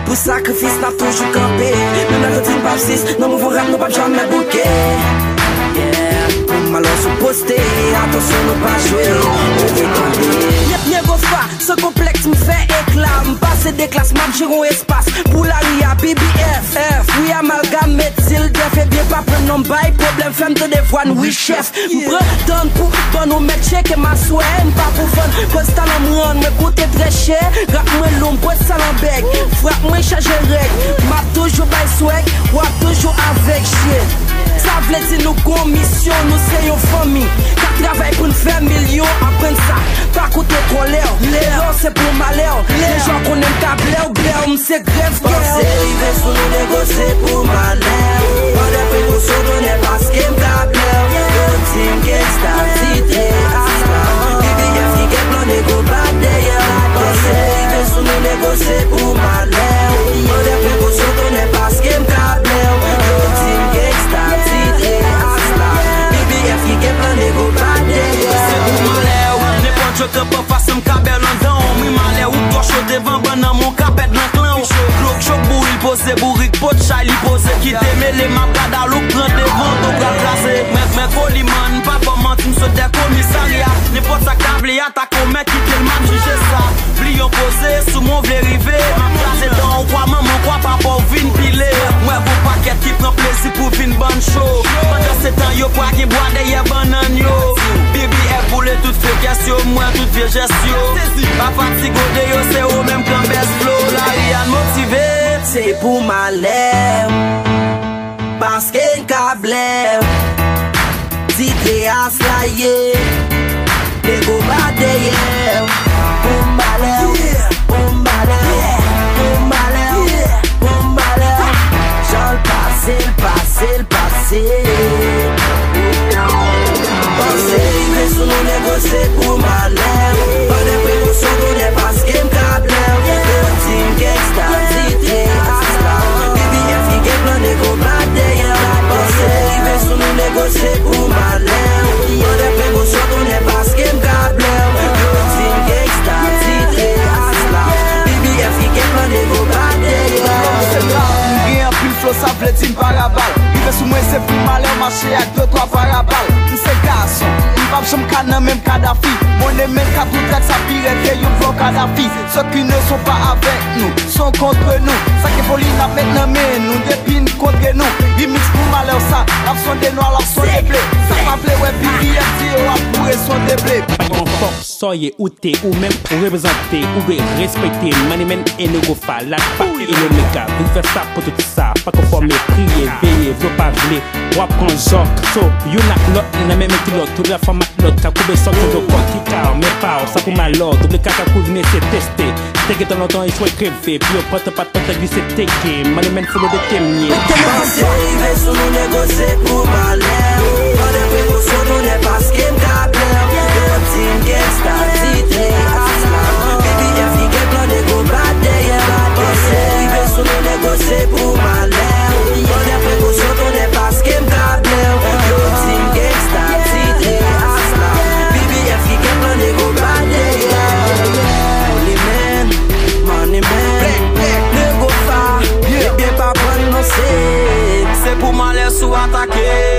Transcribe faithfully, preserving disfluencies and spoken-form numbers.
Pou sakrifis n ap toujou kanpe. Menm lè yo di n p ap sis, nan mouvman rap nou p ap janmen bouke. Yeah. Pou malè sou poste, atansyon nou pa jwe. Ou vin tande. Yep, Nego Fa, san konplèks m fè ekla. M pase de klas, m ap jere yon espas. Pou lari a, B B F, F, wi, amalgam, met zil, dèf, ebyen pa pran non bay pwoblèm, fè m tande vwa n, wi, chèf. M pran tan pou ban nou mèt tcheke m aswè, m pa pou vann, koz talan m rann mwen koute trè chè. Rap mwen lou, m pwès talan bèg, frap mwen chaje règ. M ap toujou bay swag, w ap toujou avèg, shit. Sa vle di nou gon misyon, nou se yon fanmi k ap travay pou n fè milyon, aprann sa, pa koute kòlè w. Erè w se pou malè w, lè jan konnen m ka blè w, blè w, m se grèv kè w. Panse rive sou nou, Nego, se pou malè w. Pran de prekosyon, tonnè, paske m ka blè w. Yo di m gangsta, titre asla. B B F ki gen plan, Nego bat dèyè w. Panse rive sou nou, Nego, se pou malè w. Pran de prekosyon, tonnè, paske m ka blè w. Yo di m gangsta, titre asla. B B F ki gen plan, Nego bat dèyè w. Se pou malè w. Nenpòt yo kanpe anfas, m ka bè w nan dan w. M ri malè w, ou twò cho devan bann nan, men w ka pèd nan klan w. Glok chòk bouri, l poze bourik, pot chay li poze, kite mele, m ap gad alouk pran devan, to pral kraze. Mwen, mwen Koliman, pa fè manti, m sot dè komisarya. Nenpòt sa k ta vle atake w, mèt kite l, m ap jije sa. Bliye w poze, sou mwen w vle rive, m ap kraze dan w, kwa manman w, kwa papa w vin pile. Mwen gon pakèt ki pran plezi pou vin bann cho. Pandansetan, yo pral gen bwa dèyè bannann yo. B B F boule tout fekès yo, m wè tout vye jès yo. Pa fatige w deyò, se ou menm k anbès flo. Lari a n motive. Se pou malè m, paske n ka blè m. Titre asla ye, Nego bat dèyè m. Pou malè w, pou malè w, pou malè w, pou malè w. Jan l pase, l pase, l pase. Panse rive sou nou, Nego, se pou malè w. Pran de prekosyon, tonnè, paske m ka blè w. Yo di m gangsta, titre asla. B B F ki gen plan, Nego bat dèyè w. Panse rive sou nou, Nego, se pou malè w. Pran de prekosyon, tonnè, paske m ka blè w. Yo di m gangsta, titre asla. B B F ki gen plan, Nego bat dèyè w. M gen anpil flo, sa vle di m parabal. Rive sou mwen, se pou malè w, mache ak de twa parabal. M se gason, m p ap janm ka nan menm Kadafi. Mwen e men ka tou trèt, sa pi rèd ke yon vlò Kadafi. Ceux qui ne sont pas avec nous sont contre nous. Sa k enpoli n ap met nan men nou depi n kontre nou. Remix pou malè w sa, n ap sonde nwa, l ap sonde ble. Sa pa vle wè B B F di yo ap boure sonde ble. Yon fòk sòye ou te ou menm ou reprezante, ou dwe respekte Money Man e Nego Fa, la pa e Omega. Vin fè sa pou tout sa, pa konfòme, priye, veye, vle w pa vle, w ap pran jòk. So, youn ak lòt, nan menm kilòt, tout la fanm ak lòt, ka koube sòk, koube kòk, ki ka men pa w, sa pou malè w, double kaka kouzine se teste. Te gentan lontan echwe kreve, pi yo pòt pa t pòt glise teke, Money Man folo de temye. Panse rive sou nou, Nego, se pou malè w. Pran de prekosyon, tonnè, paske m ka blè w. Yo di m gangsta, titre asla. B B F ki gen plan, Nego bat dèyè w. Panse rive sou nou, Nego, se pou malè w. Pran de prekosyon, tonnè, paske m ka blè w. Yo di m gangsta, titre asla. B B F ki gen plan, Nego bat dèyè w. Holy Man, Money Man, Nego Fa, ebyen pa prann non se. Se pou malè w atake.